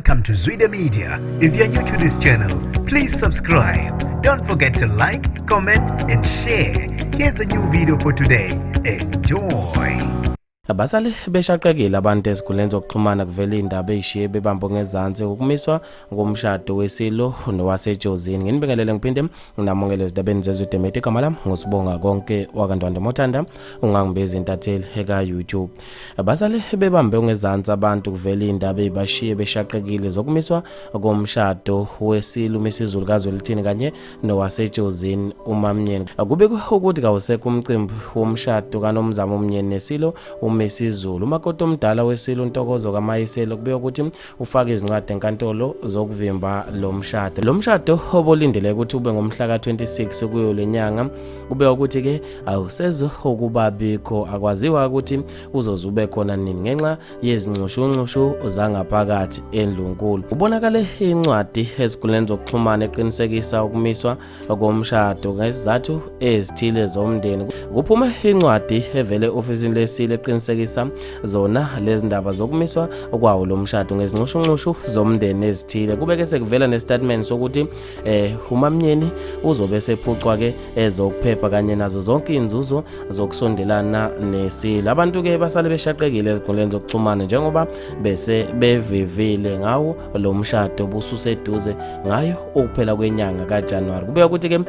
Welcome to Zwida Media. If you're new to this channel, please subscribe. Don't forget to like, comment, and share. Here's a new video for today. Enjoy. Basale beshaqekile abantu ezinkundleni zokuxhumana kuvela indaba eyishiye bebambo ngezansi ukumiswa komshado weSilo nowaseJozini. Nginibingelele ngiphinde nginamukele ezindabeni zeZwide Media. Igama lami nguSibonga Konke wakaNdwandwe Mothanda, ungangibiza intatheli eka YouTube. Basale bebambe ngezansi abantu kuvela indaba eyibashiye beshaqekile zokumiswa komshado weSilo uMisizulu kaZwelithini kanye nowaseJozini uMaMnyeni. Kubikwa ukuthi kawusekho umcimbi womshado kaNomzamo Mnyeni neSilo uMisizulu. Umakoti omdala weSilo uNtokozo kaMayiselo kubikwa ukuthi ufake izincwadi enkantolo zokuvimba lo mshado. Lo mshado obulindeleke ukuthi ube ngomhla ka-26 kuyo le nyanga kubikwa ukuthi-ke awusezo ukuba bikho, akwaziwa ukuthi uzoze ube khona nini ngenxa yezinxushunxushu zangaphakathi endlunkulu. Kubonakale incwadi ezinkundleni zokuxhumana eqinisekisa ukumiswa komshado ngezizathu ezithile zomndeni. Kuphume incwadi evele e-ofisini leSilo eqinisekisa zona lezi ndaba zokumiswa kwawo lo mshado ngezinxushunxushu zomndeni ezithile. Kube-ke sekuvela nesitatimende sokuthi uMaMnyeni uzobe esephucwa-ke ezokuphepha kanye nazo zonke inzuzo zokusondelana neSilo. Abantu-ke basale beshaqekile ezinkundleni zokuxhumana njengoba bese bevivile ngawo lo mshado obususeduze ngayo ukuphela kwenyanga kaJanuwari. Kubeka ukuthi-ke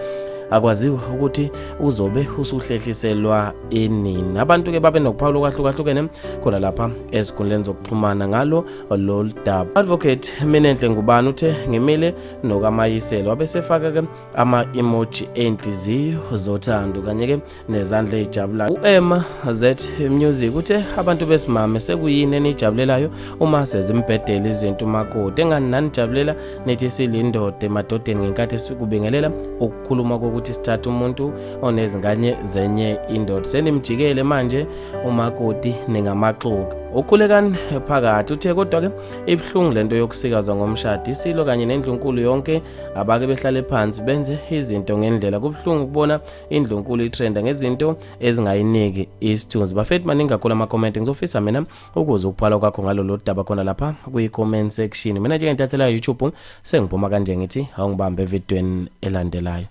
akwaziwa ukuthi uzobe usuhlehliselwa inini. Abantu-ke babe nokuphawula okwahlukahlukene khona lapha ezinkundleni zokuxhumana ngalo lolu daba. Advocate Minenhle Ngubane uthe ngimile nokaMayiselo, wabesefaka-ke ama-emoji enhliziyo zothando kanye-ke nezandla ey'jabulayo. U-Emma Z Music uthe abantu besimame sekuyini eniyijabulelayo uma sezimbhedela izinto umakoti, engani nanijabulela nithi silindoda emadodeni ngenkathi sikubingelela ukukhuluma kokuthi sithatha umuntu onezingane zenye indoda, senimjikele manje umakoti ningamaxuku. Ukhulekani phakathi uthe kodwa-ke ibuhlungu lento yokusikazwa ngomshado, iSilo kanye nendlunkulu yonke abake behlale phansi benze izinto ngendlela. Kubuhlungu ukubona indlunkulu itrenda ngezinto ezingayiniki isithunzi. Bafethu, maningi kakhulu ama-comment, ngizofisa mina ukuze ukubhala kwakho ngalolu daba khona lapha kwi-comment section. Mina njengentathela YouTube sengiphuma kanje, ngithi awungibambe evidweni elandelayo.